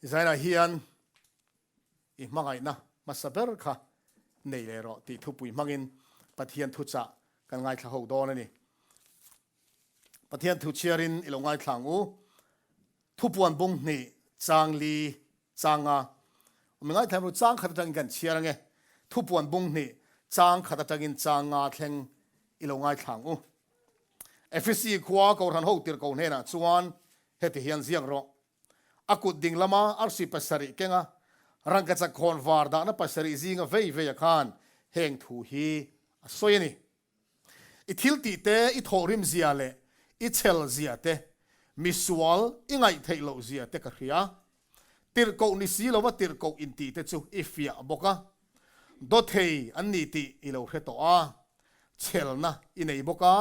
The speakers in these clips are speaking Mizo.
Zainah hian i hmangaihna hmasa ber kha nei leh rawh tih thupui hmangin Pathian thuchah kan ngaithla ho dawn a ni. Pathian thu chhiarin i lo ngaithla ang u. Thupuan bung hnih chang li changa mi ngaithla ru chang khat atangin kan chhiar ange. Thupuan bung hnih chang khat atangin chang nga thleng i lo ngaithla ang u. Efesi khua Kohhran ho tirhkoh hnenah chuan heti hian ziak rawh. A kut ding lama arsi pasarih kenga rangkachak khawn var dahna pasarih zinga vei veia khan heng thu hi a sawi a ni. I thil tih te, i thawhrim zia leh i chhel zia te, misual i ngaihtheih loh zia te ka hria. Tirhkoh ni si lova tirhkoh intih te chu i fiah bawk a. Dawthei an ni tih i lo hre tawh a. Chhelna i nei bawk a,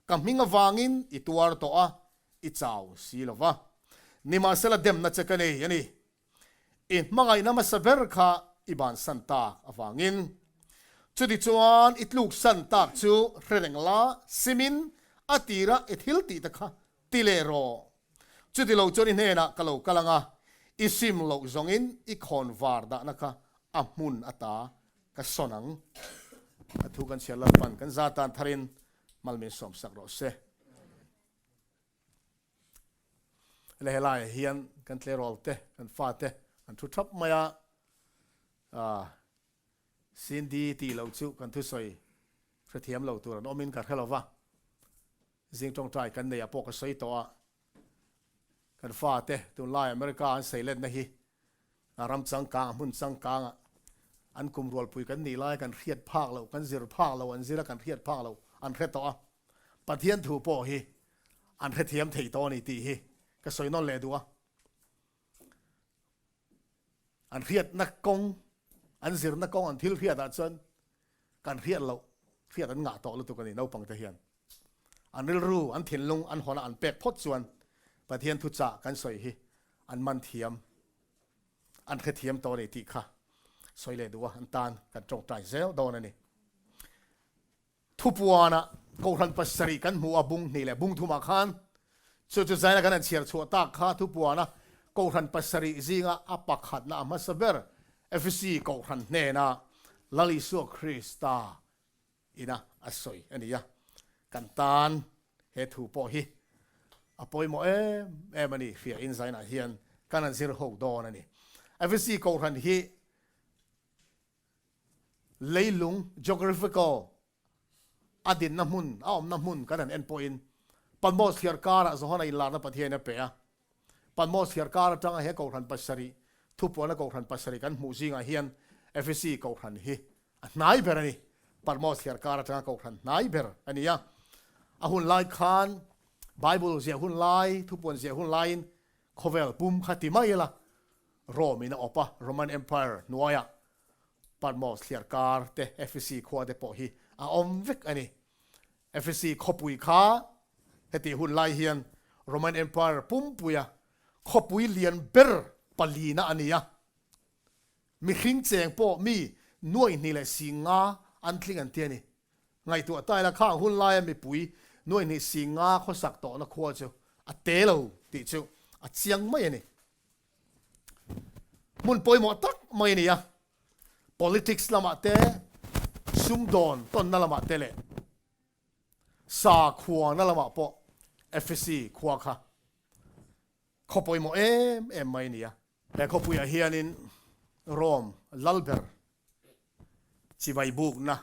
ka hming avangin i tuar tawh a, i chau si lo va. Nimahsela demna che ka nei a ni. I hmangaihna hmasa ber kha i bansan tak avangin. Chutichuan i tluksan tak chu hre reng la, simin a tira i thil tih te kha ti leh rawh. Chuti lo chuan i hnenah ka lo kal ang a, i sim loh zawngin i khawn var dahna kha a hmun ata ka sawn ang. A thu kan chhiar Lalpan kan za tan tharin malmin sawmsak rawh se. Le helaiah hian kan tleirawl te, kan fa te an thu thap mai a, Cindy tih loh chu kan thusawi hrethiam lo tur an awmin ka hre lo va, zing tawngtai kan neih ah pawh ka sawi tawh a, kan fa te tunlai America an sawi letna hi A ram changkang, a hmun changkangah an kum rualpui kan nih lai kan hriat phak loh, kan zir phak loh, an zira kan hriat phak loh an hre tawh a. Pathian thu pawh hi an hrethiam thei tawh a ni tih hi ka sawi nawn leh duh a. An hriatna kawng, an zirna kawng, an thil hriatah chuan kan hriat loh, hriat an ngah tawh lutuk a ni naupangte hian. An rilru, an thinlung, an hawna an pek phawt chuan Pathian thuchah kan sawi hi an man thiam, an hrethiam tawh a ni tih kha sawi leh duh a, an tan kan tawngtai zel dawn a ni. Thupuanah Kohhran pasarih kan hmuh a, bung hnih leh bung thumah khan chu chu zaina kan han chhiar chhuah tak kha Thupuana Kohhran pasarih zinga a pakhatna a hmasa ber Efesi Kohhran hnena Lal Isua Krista ina a sawi a ni a, kan tan he thu pawh hi a pawimawh em em a ni, hria in zainah hian kan han zir ho dawn a ni. Efesi Kohhran hi leilung, geographical, a dinna hmun, a awmna hmun kan han en pawhin Patmos thliar karah Johana inlarna Pathian a pe a, Patmos thliar kar atanga he Kohhran pasarih, thupuana Kohhran pasarih kan hmuh zingah hian Efesi Kohhran hi A hnai ber a ni. Patmos thliar kar atanga Kohhran hnai ber a ni a. A hun lai khan Bible ziah hun lai, thupuan ziah hun laiin khawvel pum kha ti mai ila Rome in a awp a, Roman Empire hnuaiah Patmos thliar kar te, Efesi khua te pawh hi a awm vek a ni. Efesi khawpui kha hetih hun lai hian Roman Empire pumpuia khawpui lian ber palina a ni a. Mihring cheng pawh mi nuaih hnih leh si nga an tling an ti a ni. Ngaihtuah ta ila khang hun laia mipui nuaih hnih si nga khawsak tawhna khua chu a te lo tih chu a chiang mai a ni. Hmun pawimawh tak mai a ni a, politics lamah te, sumdawn tawnna lamah te leh sakhuana lamah pawh Efesi khua kha khaw pawimawh em em mai a ni a. He khawpuiah hianin Rome lalber chibai bukna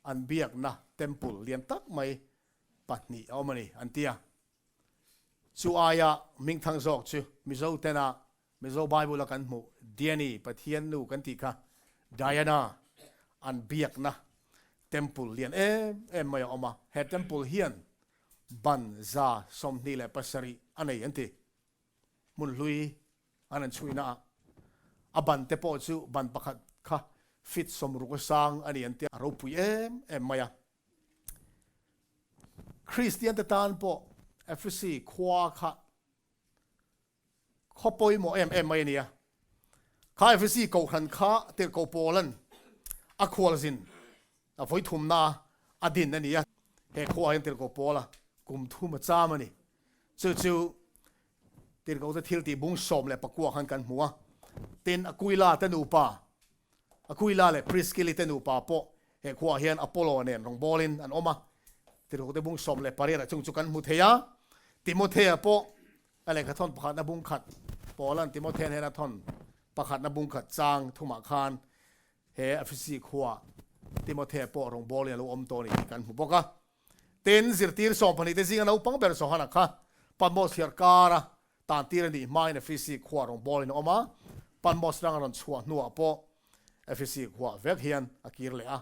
an biakna temple lian tak mai pahnih a awm a ni an ti a. Chu aia hmingthang zawk chu Mizo tena Mizo Bible a kan hmuh Diani Pathian nu kan tih kha Diana an biakna temple lian em em mai a awm a. He temple hian ban 127 a nei an ti. Hmun hlui an an chhuihna ah a ban te pawh chu ban pakhat kha feet 60 a sang a ni an tia, a ropui em em mai a. Kristian te tan pawh Efesi khua kha khaw pawimawh em em mai a ni a. Kha Efesi kohhran kha tirhkoh Paula'n a khualzin a vawithumna a din a ni a. He khuaah hian tirhkoh Paula kum thum a cham a ni. Chu chu tirhkohte thil tih bung 19 khan kan hmu a. Tin, Aquila te nupa, Aquila leh Priskili te nupa pawh he khuaah hian Apollo nen rawngbawlin an awm a. Tirhkohte bung 18 ah chung chu kan hmu thei a. Timothea pawh a lehkha thawn pakhatna bung khat, Paula'n Timothea hnena thawn pakhatna bung khat chang thumah khan he Ephesi khuaah Timothea pawh rawngbawlin a lo awm tawh a ni tih kan hmu bawk a. Tin, zirtir sawmpahnih te zinga naupang ber Johana kha Patmos hliar kara tantir a nih hmain Ephesi khuaah rawngbawlin a awm a, Patmos rang a rawn chhuah hnuah pawh Ephesi khuaah vek hian a kir leh a,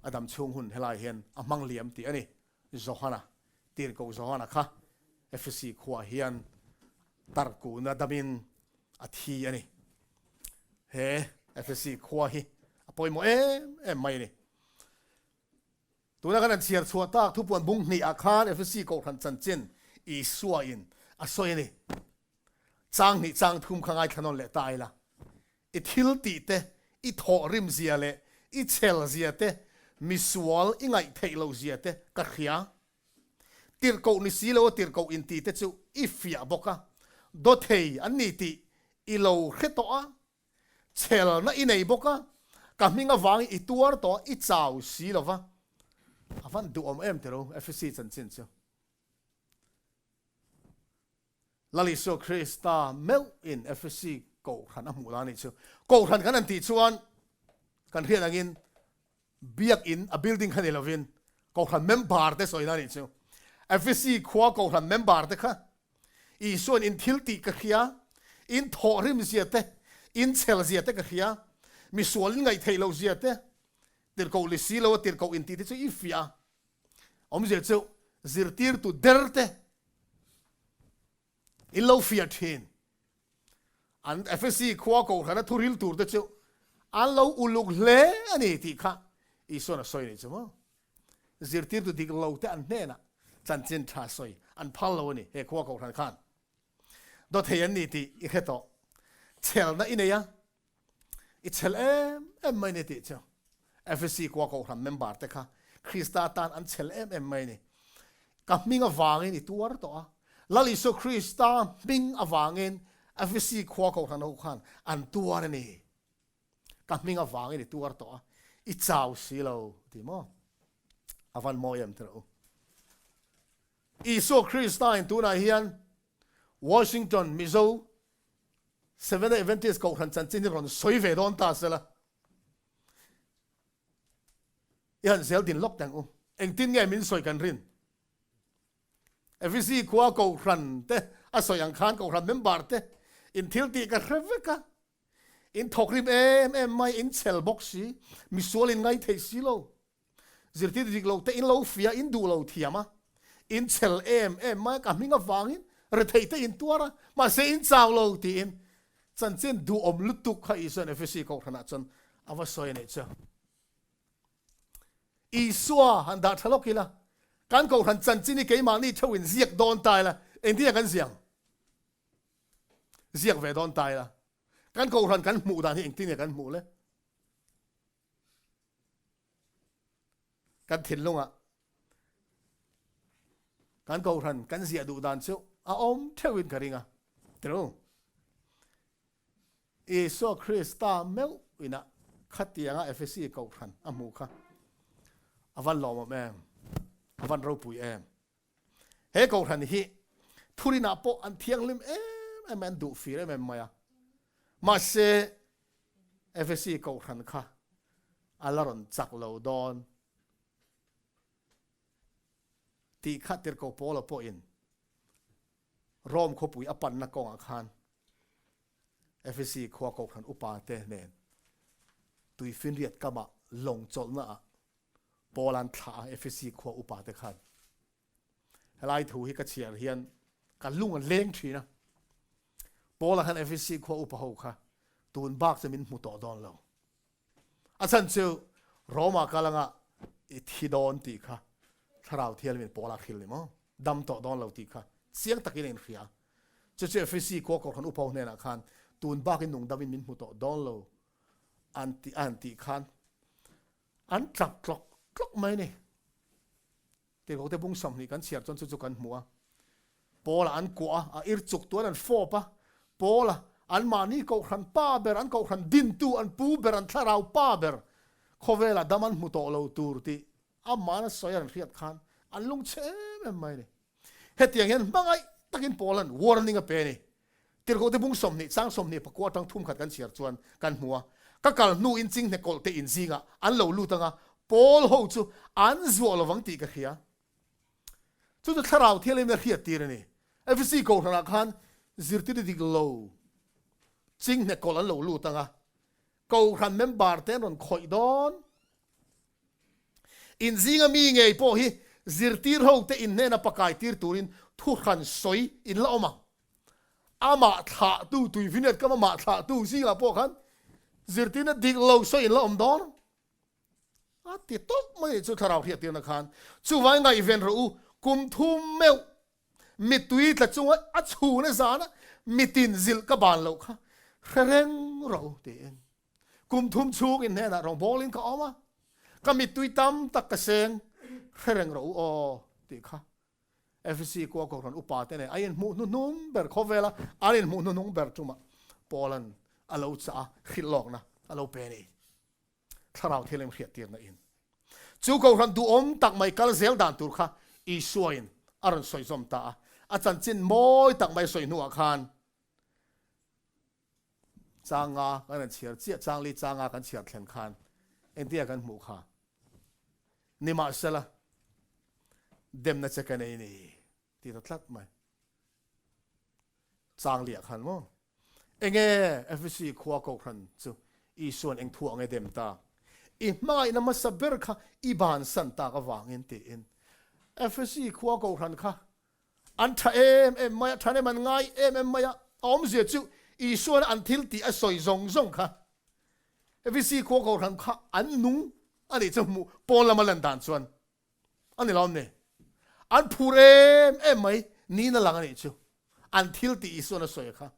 a dam chhung hun helai hian a hmang liam tih a ni. Johana, Tirhkoh Johana kha Ephesi khuaah hian tarkuhna damin a thi a ni. He Ephesi khua hi a pawimawh em em mai a ni. Tuna kan han chhiar chhuah tak thupuan bung hnihah khan Ephesi Kohhran chanchin Isua in a sawi a ni. Chang hnih chang thum kha ngaithla nawn leh ta ila. I thil tih te, i thawh rim zia leh i chel zia te, misual i ngaih theih loh zia te ka hria. Tirhkoh ni si lo a tirhkoh inti te chu i fiah bawk a, dawthei an ni tih i lo hre tawh a, Chhelna i nei bawk a, ka hming avangin i tuar tawh a, i chau si lo va. A van duhawm em tiro Ephesi chanchin chu. Lal Isua Krista meuhin Ephesi Kohhran a hmuh la anih chu. Kohhran kan han tih chuan kan hriat angin Biakin a building kha ni lovin Kohhran member te sawina anih chu. Ephesi khua Kohhran member te kha Isua'n in thil tih ka hria, in thawhrim zia te, in chhel zia te ka hria, misual in ngaih theih loh zia te, tirhkoh li si lo a tirhkoh in tih te chu i fiah a. Awmzia chu zirtirtu der te In lo fiah thin. An Ephesi khua kohhrana thu ril tur te chu an lo uluk hle a ni tih kha Isua'n a sawi a nih chu maw? Zirtirtu dik lo te an hnenah chanchin tha sawi an phal lo a ni he khua kohhran khan. Dawthei an ni tih i hre tawh. Chhelna i nei a, I chhel em em mai ni tih chu Ephesi khua kohhran member te kha Krista tan an chhel em em mai ni. Ka hming avangin i tuar tawh a, Lal Isua Krista hming avangin Ephesi khua kohhran ho khan an tuar a ni. Ka hming avangin i tuar tawh a, i chau si lo ti maw? A van mawi em tiraw u. Isua Krista in tunah hian Washington Mizo Seventh-day Adventist Kohhran chanchin hi rawn sawi ve dawn ta sela, i han zel din lawk teng u. Engtin nge min sawi kan rin? Ephesi khua Kohhran te a sawi ang khan Kohhran member te in thil tih ka hre vek a, in thawkrim em em mai, in chhel bawk si, misual in ngai thei si lo. Zirtir dik lo te in lo fia in duh lo thiam a, in chhel em em mai a, ka hming avangin retheih te in tuar a, mahse in chau lo tiin chanchin duhawm lutuk kha Isua'n Ephesi kohhranah chuan a va sawi a nih chu. Isua han dah tha lawk ila, kan kohhran chanchin hi keimahni theuh in ziak dawn ta ila, engtin nge kan ziak ang? Ziak ve dawn ta ila, kan kohhran kan hmuh dan hi engtin nge kan hmuh le? Kan thinlungah kan kohhran kan ziah duh dan chu a awm theuhin ka ring a, tirhu. Isua Krista meuh ina khatianga Ephesi kohhran a hmuh kha a van lawmawm em, a van ropui em. He kohhran hi thurinah pawh an thianghlim em em mai, an duh fir em em mai a. Mahse, Ephesi kohhran kha a la rawn chak lo dawn tih kha Tirhkoh Paula pawhin Rome khawpui a panna kawngah khan Ephesi khua kohhran upate nen tuifinriat kamah lawng chawlhnaah Paula'n thlah a Ephesi khua upate khan Helai thu hi ka chhiar hian ka lung a leng thin a. Paula khan Ephesi khua upa ho kha tun bak chu min hmu tawh dawn lo. A chhan chu Roma kal anga i thi dawn tih kha Thlarau Thianghlimin Paula hrilh ni maw? Dam tawh dawn lo tih kha chiang takin a inhria. Chu chu Ephesi khua kohhran upa ho hnenah khan tun bakin nungdamin min hmu tawh dawn lo an ti a han tih khan an tlap tlawk tlawk mai a ni. Tirhkohte bung 20 kan chhiar chuan chu chu kan hmu a. Paula an kuah a, a ir chuk tuan an fawp a. Paula Anmahni kohhran pa ber, an kohhran dintu, an pu ber, an thlarau pa ber khawvelah dam an hmu tawh lo tur tih amahna sawi an hriat khan an lungchhe em em mai a ni. Hetiang hian hmangaih takin Paula'n warning a pe a ni. Tirhkohte bung 20, chang 24 atang thum khat kan chhiar chuan kan hmu a, Ka kal hnuin chinghne kawlhte in zingah an lo lut anga Paul ho chu an zuah lovang tih ka hria. Chu chu thlarau thianghlimna hriat tir a ni. Efesi kohhranah khan zirtir dik lo chinghne kawlh an lo lut anga kohhran member te an rawn khawih dawn. In zinga mi ngei pawh hi zirtir ho te in hnena pakai tir turin thu hran sawi in la awm ang. Amah thlahtu tui vineyard kam amah thlahtu zingah pawh khan zirtirna dik lo sawi in la awm dawn. A ti tawp mai chu thlarau hriattirna khan chuvai ngaihven rawh u kum thum meuh mittui tla chunga a chhun a zana mitin zilh ka ban loh kha hre reng rawh u tiin kum thum chhung in hnenah rawngbawlin ka awm a ka mittui tam tak ka seng hre reng rawh u aw tih kha Efesi kua kohhran upa te nen a inhmuh hnuhnung ber khawvela an inhmuh hnuhnung ber tumah Paulan a lo chah a hrilh lawkna a lo pe a ni. Thlarau thianghlim hriattirna in chu kohhran duhawm tak mai kal zel dan tur kha Isua in a rawn sawi zawm ta a, a chanchin mawi tak mai sawi hnuah khan changa kan rawn chhiar chiah, changli changa kan chhiar thlen khan engtia kan hmuh kha nimahsela demna che ka nei ni ti ta tlat mai. Chang liah khan maw? Enge Efesi khua kohhran chu Isua'n eng thu ang e dem tak? I hmangaihna hmasa ber kha i bansan tak avangin tiin Efesi khua kohhran kha an tha em em mai a, tha nem an ngai em em mai a, a awmzia chu Isua'n an thil tih a sawi zawng zawng kha Efesi khua kohhran kha an nung a nih chu hmuh pawn lama lan dan chuan A ni lo ni. An phur em em mai niin a lang a nih chu. An thil tih Isua'n a sawi kha.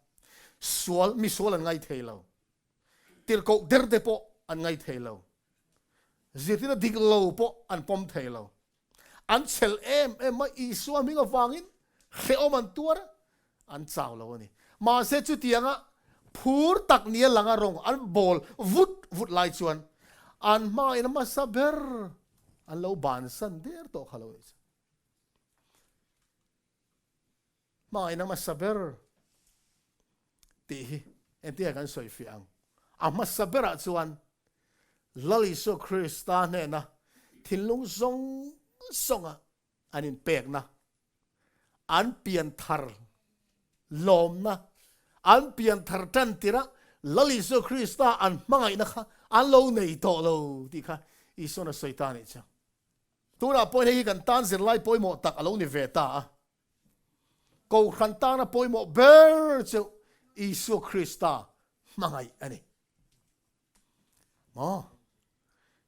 Sual, mi sual an ngai thei lo. Tirhkoh der te pawh an ngai thei lo. Zirtirna dik lo pawh an pawm thei lo. An chhel em em a, Isua hming avangin hrehawm an tuar a, an chau lo a ni. Mahse chutianga phur tak nia langa rawng an bawl vut vut lai chuan an hmain a hmasa ber an lo bansan der tawh kha lo ni chu. Hmain a hmasa ber tih hi engtinge kan sawi fiah ang? A hmasa berah chuan Lal Isua Krista hnena thinlung zawng zawnga an inpekna, an pianthar lawmna, an pianthar tan tirah Lal Isua Krista an hmangaihna kha an lo nei tawh lo tih kha Isua'n a sawi ta a nih chu. Tunah pawhin hei hi kan tan zirlai pawimawh tak a lo ni ve ta a. Kohhran tana pawimawh ber chu Isua Krista hmangaih a ni. Maw?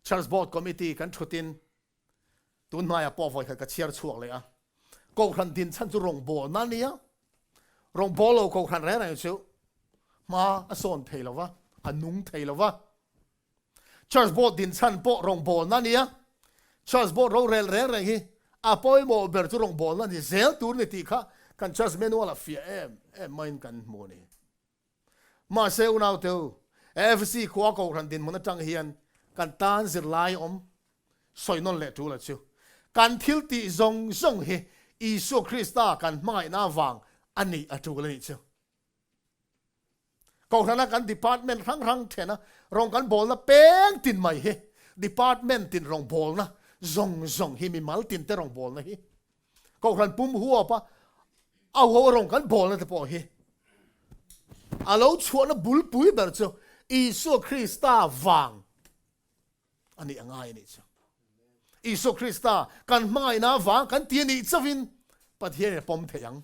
Church Board Committee kan thutin Tun hmaiah pawh vawikhat ka chhiar chhuak leh a, Kohhran din chhan chu rawngbawlna a ni a, rawngbâwl lo Kohhran reng reng chu hma a sawn thei lo va, a nung thei lo va. Church Board din chhan pawh rawngbawlna a ni a, Church Board rorel reng reng hi a pawimawh ber chu rawngbawlna a ni zel tur ni tih kha kan Church Manual ah fiah em em maiin kan hmu a ni. Mahse unauteu, AFC khua kohhran dinhmun atang hian kan tan zirlai awm sawi nawn leh tul a chu. Kan thil tih zawng zawng hi Isua Krista kan hmangaihna avang a nih a tul a nih chu. Kohhrana kan department hrang hrang thena rawng kan bawlna peng tin mai hi department tin rawngbawlna zawng zawng hi mimal tin te rawngbawlna hi Kohhran pum huap a a ho rawng kan bawlna te pawh hi a lo chhuahna bulpui ber chu Isua Krista vang a nih a ngai a nih chu. Isua Krista kan hmangaihna vang kan ti a nih chauhin Pathianin a pawm thei ang.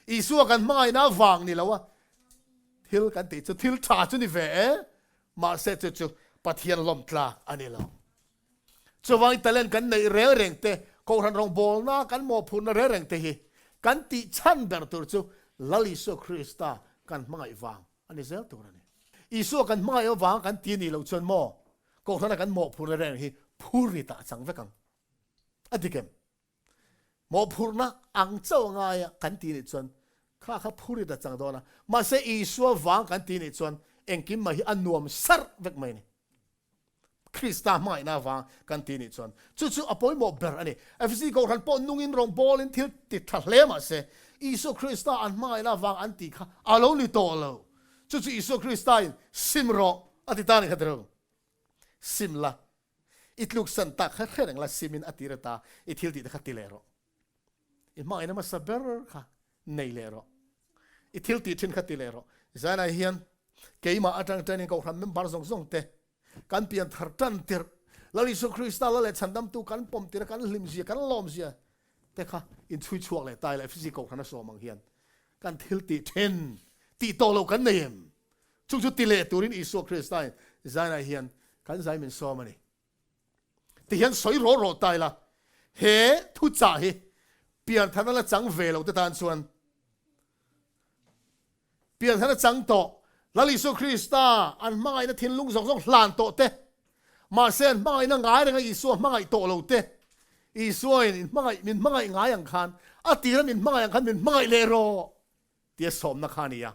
Isua kan hmangaihna vang ni lo a, thil kan tih chu thil tha chu ni ve e, mahse chu chu Pathian lawm tlak a ni lo. Chuvangin talent kan neih reng reng te, Kohhran rawngbawlna kan mawhphurhna reng reng te hi kan tih chhan ber tur chu Lal Isua Krista kan hmangaih vang a ni zel tur a ni. Isua kan hmangaih avang kan ti nih loh chuan maw Kohhrana kan mawhphurhna reng reng hi phurrit ah a chang vek ang. A dik em? Mawhphurhna ang chauh a ngai a kan tih nih chuan. Kha kha phurit a chang dawn a, mahse Isua vang kan ti nih chuan engkim mai hi a nuam sarh vek mai a ni. Krista hmangaihna avang kan ti nih chuan chu chu a pawimawh ber a ni. Efesi Kohhran pawh nungin rawngbawlin thil ti tha hle mahse Isua Krista an hmangaihna avang an tih kha a lo ni tawh lo. Chu chu Isua Krista in sim rawh a ti ta a ni kha tirh. Sim la, i tluksan tak kha hre reng la simin a tir ata i thil tih te kha ti leh rawh. I hmangaihna hmasa ber kha nei leh rawh. I thil tih thin kha ti leh rawh. Zanah hian keimah atang tanin Kohhran member zawng zawng te kan pian thar tan tirh Lal Isua Krista la leh chhandamtu kan pawm tirh a kan hlim zia kan lawm zia te kha inchhui chhuak leh ta ila Efesi Kohhran a sawm ang hian kan thil tih thin tih tawh loh kan nei em? Chung chu ti leh turin Isua Krista in zanah hian kan zai min sawm a ni. Ti hian sawi rawh rawh ta ila, he thuchah hi pianthana la chang ve lo te tan chuan pianthana chang tawh Lal Isua Krista an hmangaihna thinlung zawng zawng hlan tawh te, mahse an hmangaihna ngai renga Isua hmangaih tawh lo te, Isua in in hmangaih min hmangaih ngai ang khan a tira min hmangaih ang khan min hmangaih leh rawh. Tia sawmna kha a ni a.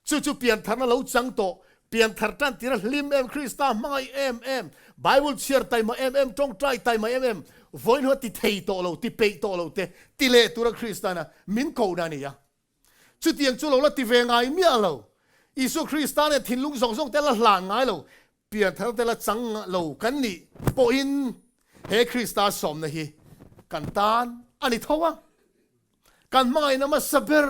Chu chu piantharna lo chang tawh, pianthar tan tira hlim em, Krista hmangaih em em, Bible chhiar taima em em, tawngtai taima em em, vawiin huna ti thei tawh lo, ti peih tawh lo te ti leh tura Kristana min kohna a ni a. Chutiang chu lo la ti ve ngai miah lo. Isua Krista nen thinlung zawng zawng te la hlan ngai lo, pianthar te la chang lo kan nih pawhin he Krista sawmna hi kan tan a ni tho a. Kan hmangaihna hmasa ber,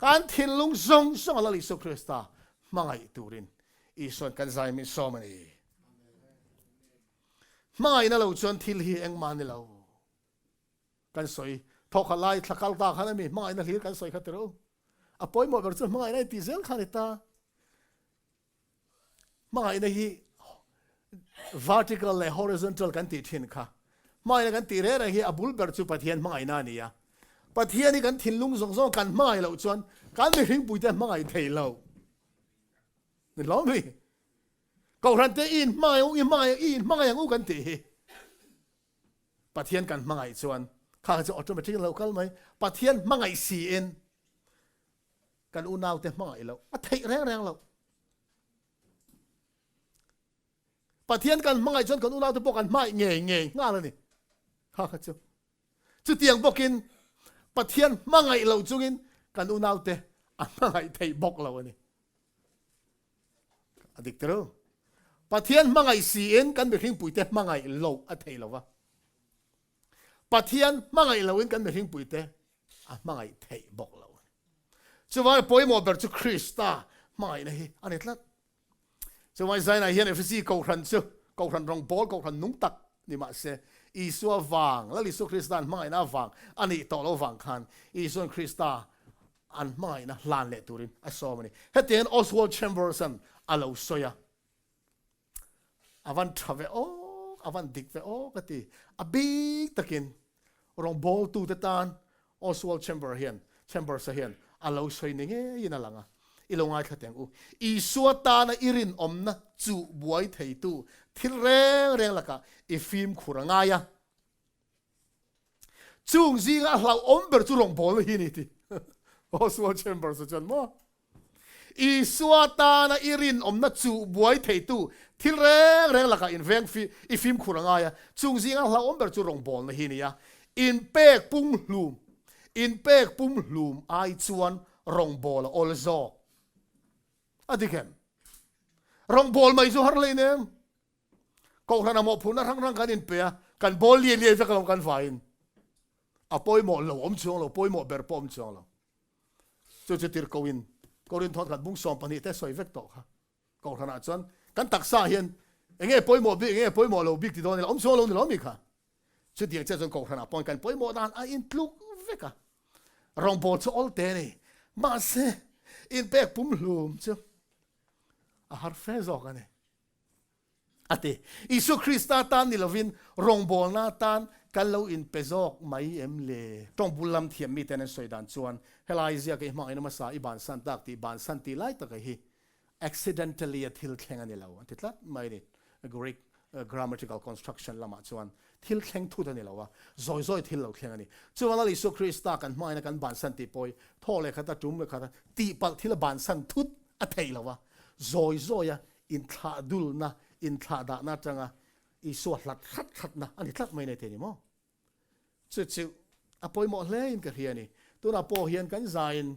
kan thinlung zawng zawng a Lal Isua Krista hmangaih turin Isua'n kan zai min sawm a ni. Hmangaihna lo chuan thil hi engmah a ni lo. Kan sawi thawkhat lai thla kal ta khan a mi hmangaihna hlir kan sawi kha tirh u. A pawimawh ber chu hmangaihna i tih zel kha a ni ta. Hmangaihna hi vertical leh horizontal kan tih thin kha. Hmangaihna kan tih reng reng hi a bul ber chu Pathian hmangaihna a ni a. Pathian hi kan thinlung zawng zawng kan hmangaih loh chuan kan mihringpuite hmangaih thei lo. Ni hlawm hi. Kohhran te i inhmangaih ang u, i hmangaih, i inhmangaih ang u kan tih hi. Pathian kan hmangaih chuan kha kha chu automatic in lo kal mai. Pathian hmangaih siin Kan unaute hmangaih loh a theih reng reng loh. Pathian kan hmangaih chuan kan unaute pawh kan hmangaih ngei ngei nghal a ni. Kha kha chu. Chutiang bawkin Pathian hmangaih loh chungin kan unaute a hmangaih theih bawk lo a ni. A dik tiro. Pathian hmangaih siin kan mihringpuite hmangaih loh a theih lo va. Pathian hmangaih loin kan mihringpuite a hmangaih theih bawk lo. Chuvangin pawimawh ber chu Krista hmangaihna hi a ni tlat. Chuvangin Zainah hian Efesi Kohhran chu Kohhran rawngbawl, Kohhran nung tak ni mah se, Isua vang, Lal Isua Krista an hmangaihna avang a nih tawh lo vang khan Isuan Krista an hmangaihna hlan leh turin a sawm a ni. Hetiangin Oswald Chambers-a'n a lo sawi a. A van tha ve awk, a van dik ve awk a ti. A bik takin rawngbawltute tan Oswald Chamber hian, Chambers-a hian a lo sawi ni ngeiin a lang a. I lo ngaithla teh ang u. Isua tana i rinawmna chuh buai theitu thil reng reng lakah i fimkhur a ngai a. Chung zinga a hlauhawm ber chu rawngbawlna hi a ni ti. Oswald Chambers-a chuan maw? Isua tana i rinawmna chuh buai theitu thil reng reng lakah inveng i fimkhur a ngai a, chung zinga hlauhawm ber chu rawngbawlna hi a ni a. Inpek pumhlum, inpek pumhlum ai chuan rawngbâwl a awl zawk. A dik em? Rawngbâwl mai chu har hlein em? Kohhran a mawhphurhna hrang hrang kan inpe a, kan bawl liai liai vek alawm kan vaiin. A pawimawh lo awm chuang lo, pawimawh ber pawh awm chuang lo. Chu chu tirhkohin Korinthawt khat bung 12 te sawi vek tawh kha. Kohhranah chuan kan taksa hian eng nge pawimawh bik, eng nge pawimawh lo bik ti dawn ila awm chuang lo ni lo mi kha. Chutiang chiah chuan kohhranah pawhin kan pawimawh dan a intluk vek a. Rawngbawl chu awl te a ni. Mahse, inpek pumhlum chu a har fe zawk a ni. A ti. Isua Krista tan ni lovin rawngbawlna tan kan lo inpe zawk mai em le? Tawng bul lam thiam miten an sawi dan chuan helai ziaka i hmangaihna hmasa i bansan tak tih bansan tih lai taka hi accidentally a thil thleng a ni lo an ti tlat mai a ni. Greek. Grammatical construction lamah chuan thil thleng thut a ni lo a, zawi zawi thil lo thleng a ni. Chuan Lal Isua Krista kan hmaina kan bansan tih pawh hi thaw leh khata tum leh khata tihpalh thil a bansan thut a theih lo a, zawi zawia inthlah dulna, inthlah dahna atanga Isua hlat hrat hratna a ni tlat mai nei thei ni maw? Chu chu a pawimawh hle in ka hria a ni. Tunah pawh hian kan zaiin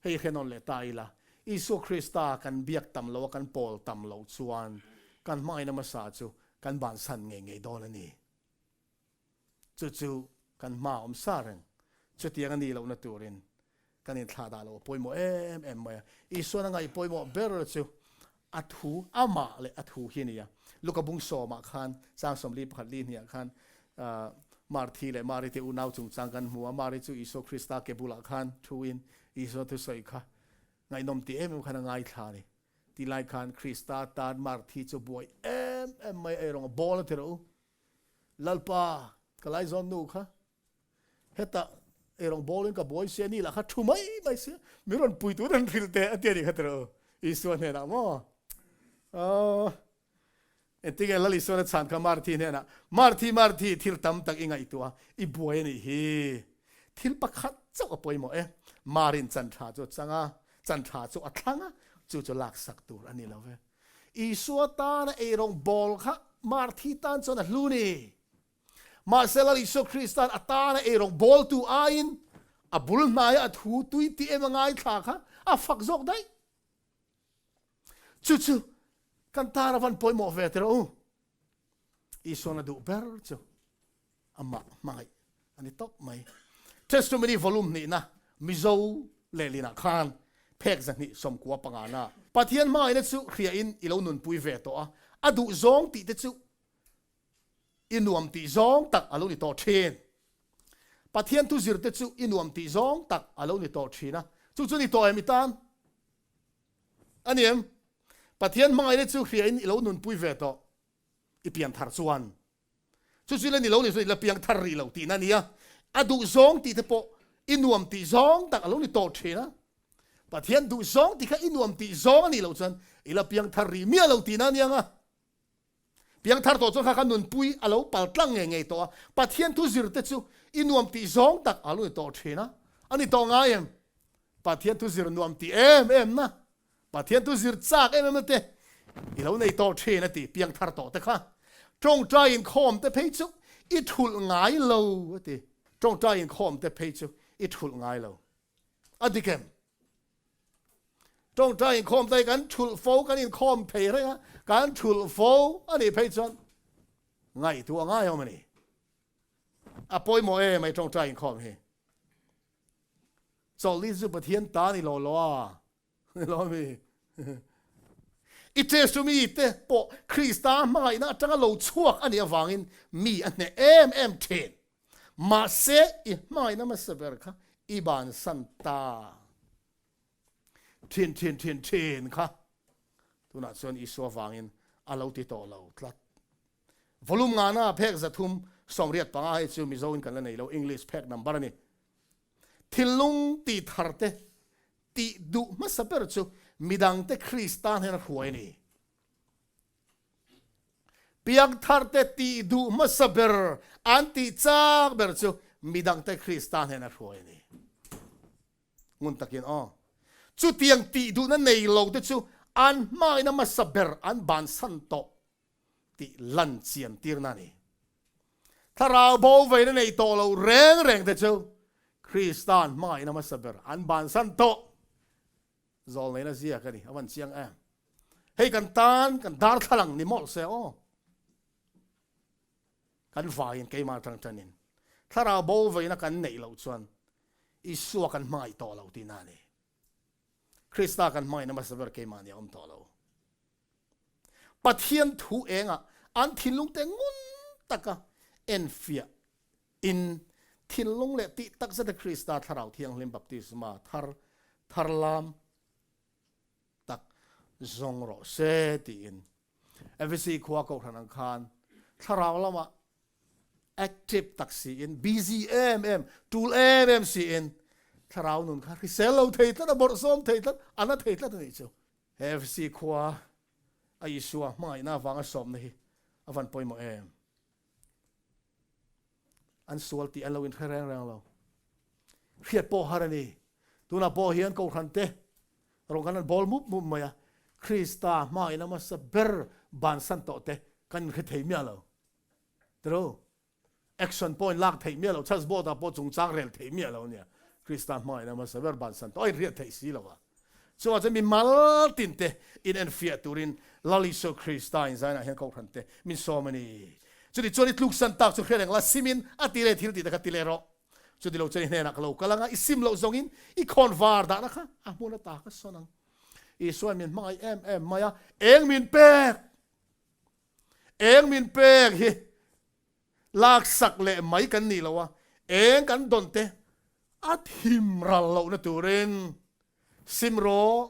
hei hre nawn leh ta ila, Isua Krista kan biak tam loh a kan pawl tam loh chuan kan hmangaihna hmasa chu kan bansan ngei ngei dawn a ni. Chu chu kan hma awm sa reng. Chutiang a nih lohna turin kan inthlah dah loh a pawimawh em em mai a. Isuan a ngaih pawimawh ber chu a thu, amah leh a thu hi a ni a. Luka bung sawmah khan, chang 41 li hniah khan Marthi leh Mari te unau chungchang kan hmu a. Mari chu Isua Krista ke bulah khan thuin Isua thusawi kha ngaihnawm ti em em khan a ngaithla a ni. Ti lai khan Krista tan Marthi chu buai em em mai a erawng a bawl a ti rawh u. Lalpa, ka laizawn nu kha Hetah eirawng bawlin ka buai sia ni lah kha thu mai mai sia mi rawn pui tur an hrilh teh a ti a nih kha tiraw Isua hnenah maw aw engtinge Lal Isuan a chhan kha Marthi hnenah Marthi Marthi thil tam tak i ngaihtuah a i buai a nih hi thil pakhat chauh a pawimawh e Marin chan tha chu a chang a chan tha chu a thlang a chu chu laksak tur a ni lo ve Isua tana eirawng bawl kha Marthi tan chuan a hlu ni Mahse Lal Isua Krista'n a tana eirawng bawltu aiin a bul hnaia a thu tui tih em a ngaithla kha a fak zawk daih. Chu chu kan tan a van pawimawh ve tiraw u. Isua'n a duh ber chu amah hmangaih a ni tawp mai. Testimony volume hnihna Mizo lehlinah khan phek 295 na Pathian hmangaihna chu hriain i lo nunpui ve tawh a, a duh zawng tih te chu I nuam tih zawng tak a lo ni tawh thin. Pathian thu zirte chu i nuam tih zawng tak a lo ni tawh thin a, chu chu ni tawh em i tan? A ni em? Pathian hmangaihna chu hriain i lo nunpui ve tawh, i pian thar chuan. Chu chu la ni lo ni chuan i la piang thar rih lo tihna a ni a, a duh zawng tih te pawh i nuam tih zawng tak a lo ni tawh thin a. Pathian duh zawng tih kha i nuam tih zawng a nih loh chuan i la piang thar rih miah lo tihna a ni ang a. Piangthar tawh chuan kha kha nunpui a lo pal tlang ngei ngei tawh a, Pathian thu zir te chu i nuam tih zawng tak a lo ni tawh thin a, a ni tawh ngai em? Pathian thu zir nuam tih em em na, Pathian thu zir chak em em na te i lo nei tawh thin a ti, piangthar tawh te kha. Tawngtai inkhawm te phei chu i thulh ngai lo a ti, tawngtai inkhawm te phei chu i thulh ngai lo. A dik em? Tawngtai inkhawm te kan thulh fo, kan inkhawm thei reng a, kan thulh fo a nih phei chuan ngaihtuah ngai awm a ni. A pawimawh em ai tawngtai inkhawm hi. Chawlhni chu Pathian ta ni lo lo a, ni lo mi. I test mi te pawh Krista hmangaihna atanga lo chhuak a nih avangin mi a hneh em em thin. Mahse i hmangaihna hmasa ber kha i bansan ta. Thin thin thin thin kha tunah chuan Isua vangin a lo ti tawh lo tlat. Volume ngana phek 385 hei chu Mizo in kan la nei lo, English phek number a ni. Thinlung tih thar te tih duh hmasa ber chu midangte Krista hnena hruai a ni. Piangtharte tih duh hmasa ber, an tih chak ber chu midangte Krista hnena hruai a ni. Ngun takin aw. Chutiang tih duhna nei lo te chu an hmaina hmasa ber an bansan tawh tih lan chian tirna a ni. Thlarau bo veina nei tawh lo reng reng te chu Krista an hmangaihna hmasa ber an bansan tawh. Zawlneina ziak a ni, a van chiang em. Hei kan tan kan darthlalang ni mawlh se aw. Kan vaiin keimah atang tanin thlarau bo veina kan neih loh chuan Isua kan hmangaih tawh lo tihna a ni. Krista kan hmangaihna hmasa ber keimah ni a awm tawh lo. Pathian thu engah an thinlung te ngun taka enfiah in thinlung leh tih tak zeta Krista Thlarau Thianghlim baptisma thar thar lam tak zawng rawh se tiin Efesi khua kohhran ang khan thlarau lamah active tak siin busy em em tul em em siin thlarau nun kha hrisel lo thei tlat a bawrhsawm thei tlat a na thei tlat a nih chu. Efesi khua a Isua hmangaihna avanga sawmna hi. A van pawimawh em? An sual tih an lo inhre reng reng lo. Hriat pawh har a ni. Tunah pawh hian Kohhran te rawng kan han bawl mup mup mai a, Krista hmain a hmasa ber bansan tawh te kan inhre thei miah lo. Tiro? Action point lak theih miah lo, church board ah pawh chungchang rel theih miah lo nia. Krista hmain a hmasa ber bansan tawh a inhriat theih si lo a. Chuvang chuan mi mal tin te in enfiah turin Lal Isua Krista in zainah hian Kohhran te min sawm a ni. Chuti chuan i tluksan tak chu hre reng la, simin a ti leh thil tih te kha ti leh rawh. Chuti lo chuan i hnenah ka lo kal anga i sim loh zawngin i khawn var dahna kha a hmun ata ka sawn ang. Isuain min hmangaih em em mai a, eng min pek? Eng min pek hi laksak leh mai kan nih lo a, eng kan dawn te a thim ral lohna turin sim rawh,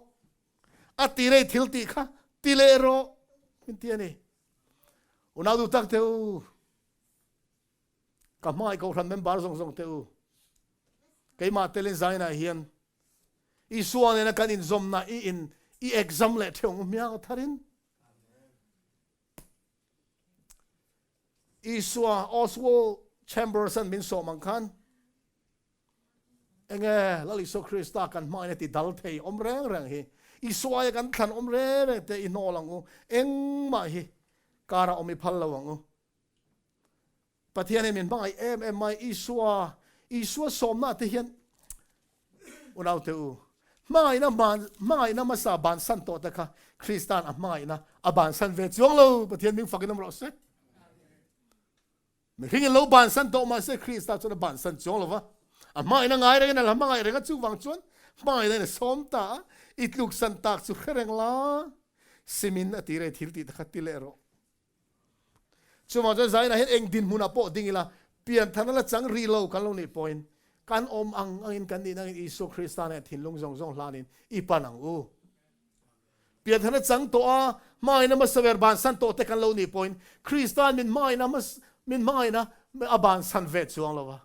a ti rei thil tih kha ti leh rawh min ti a ni. Unau duh tak te u, ka hmangaih kohhran member zawng zawng te u, keimah telin zainah hian Isua nena kan inzawmna i in i exam leh theuh ang u hmiang tharin. Isua Oswald Chambers an min sawm ang khan enge Lal Isua Krista kan hmain a ti dal thei awm reng reng hi Isua aia kan thlan awm reng reng te i hnawl ang u engmah hi kara awm i phal lo ang u Pathian hi min hmangaih em em mai, Isua, Isua sawmna te hian unaute u, hmangaihna hman, hmangaihna hmasa bansan tawh te kha Kristan a hmangaihna a bansan ve chuang lo, Pathian hming fakin awm rawh se. Mihring in lo bansan tawh mahse Krista chuan a bansan chuang lo va, a hmangaihna ngai rengin a la hmangaih reng a, chuvang chuan hmangaihna in a sawm ta a, i tluksan tak chu hre reng la, simin a ti rei thil tih te kha ti leh rawh. Chuvang chuan Zainah hian eng dinhmunah pawh ding ila, piantharna la chang rih lo kan lo nih pawhin kan awm ang angin kan nihna angin Isua Krista nen thinlung zawng zawng hlanin i pan ang u. Piantharna chang tawh a, hmangaihna hmasa ber bansan tawh te kan lo nih pawhin Krista'n min hmangaihna min hmangaihna a bansan ve chuang lo va.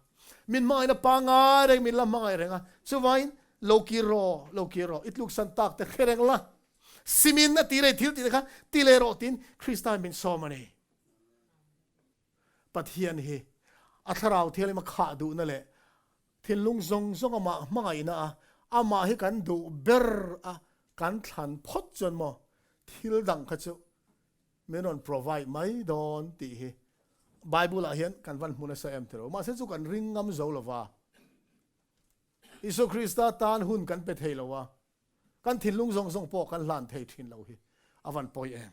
Min hmangaihna pangngai reng min la hmangaih reng a, chuvangin lo kir rawh, lo kir rawh, i tluksan tak te hre reng la. Simin a ti rei thil tih te kha ti leh rawh tiin Krista in min sawm a ni. Pathian hi a thlarau thianghlim a khah duhna leh thinlung zawng zawng amah hmangaihna a amah hi kan duh ber a kan thlan phawt chuan maw thil dang kha chu min rawn provide mai dawn tih hi Bible ah hian kan van hmu nasa em tiro mahse chu kan ring ngam zo lova Isua Krista tan hun kan pe thei lo a Kan thinlung zawng zawng pawh kan hlan thei thin lo hi a van pawi em.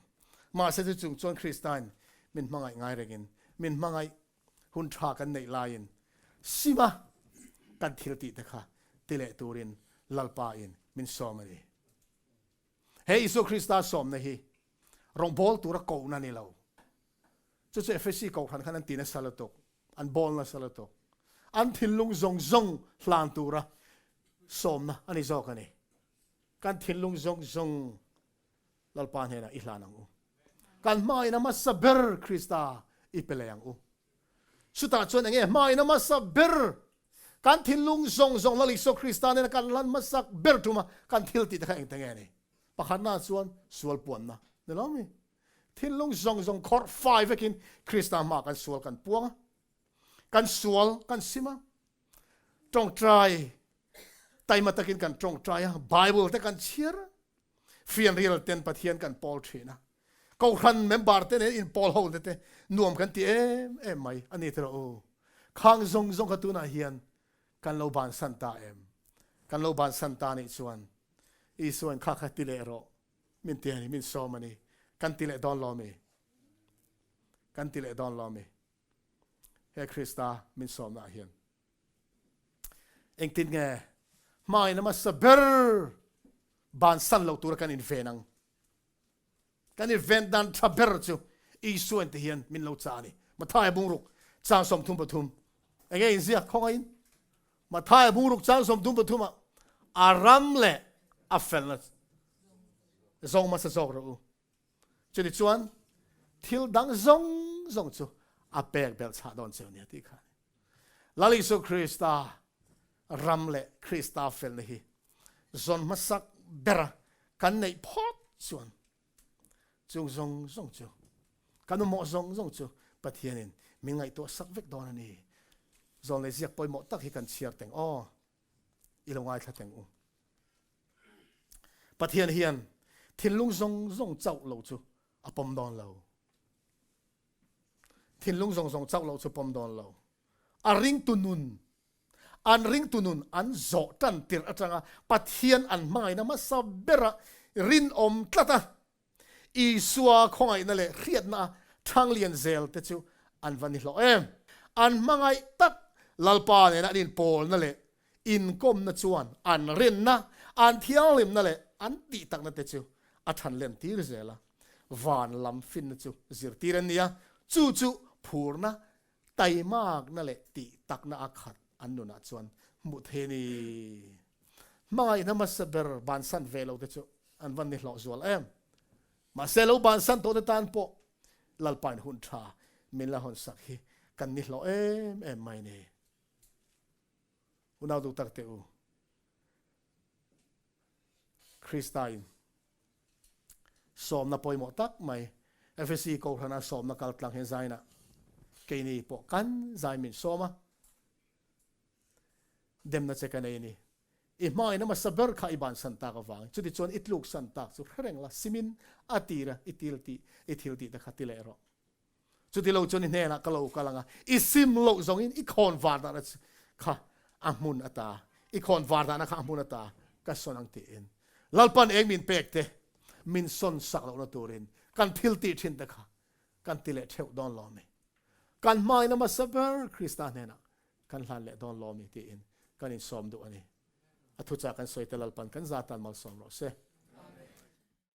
Mahse chu chung chuan Kristain min hmangaih ngai rengin min hmangaih hun tha kan neih laiin sima kan thil tih te kha ti leh turin Lalpa in min sawm a ni. He Isua Krista sawmna hi rawngbawl tura kohna ni lo. Chu chu Efesi kohhran khan an ti nasa lutuk, an bawl nasa lutuk. An thinlung zawng zawng hlan tura sawmna a ni zawk a ni. Kan thinlung zawng zawng Lalpa hnenah i hlan ang u. Kan hmain a hmasa ber Krista i pe leh ang u. Chutah chuan enge hmain a hmasa ber kan thinlung zawng zawng Lal Isua Krista nena kan hlan hmasak ber tuma kan thil tih te kha engte nge ni? Pakhatna chuan sual puanna ni lo mi? Thinlung zawng zawng khawrh fai vekin Krista hmaah kan sual kan puang a, kan sual kan sim a, tawngtai taima takin kan tawngtai a, Bible te kan chhiar a, fianrial ten Pathian kan pawl thin a, Kohhran member te nen inpawl ho te te nuam kan ti em em mai a ni tiraw u. Khang zawng zawng kha tunah hian kan lo bansan ta em? Kan lo bansan ta nih chuan Isuain kha kha ti leh rawh Min ti a ni, min sawm a ni. Kan ti leh dawn lo mi? Kan ti leh dawn lo mi? He Krista min sawmna ah hian engtin nge hmain a hmasa ber bansan lo tura kan inven ang? Kan inven dan tha ber chu Isua in ti hian min lo chah a ni. Mathaia bungruk chang 33 enge inziak khawngaihin Mathaia bungruk chang 33 ah a ram leh a felna zawng hmasa zawk rawh u. Chutichuan thil dang zawng zawng chu a pek belh chhah dawn cheu nia tih kha a ni. Lal Isua Krista ram leh Krista felna hi zawn hmasak bera kan neih phawt chuan chung zawng zawng chu. Kan mamawh zawng zawng chu Pathianin min ngaihtuah sak vek dawn a ni. Zawn leh ziak pawimawh tak hi kan chhiar teng aw. I lo ngaithla teng u. Pathian hian thinlung zawng zawng chauh lo chu a pawm dawn lo. Thinlung zawng zawng chauh lo chu pawm dawn lo. A ringtu nun an ringtu nun an zawh tan tirh atanga Pathian an hmangaihna hmasa bera rinawm tlat a Isua khawngaihna leh hriatna a thanglian zel te chu an va ni hlawh em! An hmangaih tak Lalpa nena an inpawlna leh inkawmna chuan an rinna, an thianghlimna leh an tihtakna te chu a thanlen tir zel a. Van lam finna chu zirtir an ni a, chu chu phurna, taimakna leh tihtakna a khat an nunah chuan hmuh thei a ni. Hmangaihna hmasa ber bansan ve lo te chu an van ni hlawh zual em. Mahse lo bansan tawh te tan pawh Lalpain hun tha min la hawn sak hi kan ni hlawh em em mai ni. Unau duh tak te u, Krista in sawmna pawimawh tak mai Efesi Kohhrana sawmna kal tlang hian zainah keini pawh kan zai min sawm a, demna che ka nei a ni. I hmain hmasa ber kha i bansan tak avangin chutichuan i tluksan tak chu hre reng la, simin a tira i til tih i thil tih te kha ti leh rawh. Chuti lo chuan i hnenah ka lo kal ang a, i sim loh zawngin i khawn var dahna kha a hmun ata, i khawn var dahna kha a hmun ata ka sawn ang tiin Lalpan eng min pek te min sawn sak lohna turin kan thil tih thin te kha kan ti leh theuh dawn lo mi. Kan hmain hmasa ber Krista hnenah kan hlan leh dawn lo mi tiin kan insawm duh a ni. A thuchah kan sawi te Lalpan kan za tan malsawm rawh se.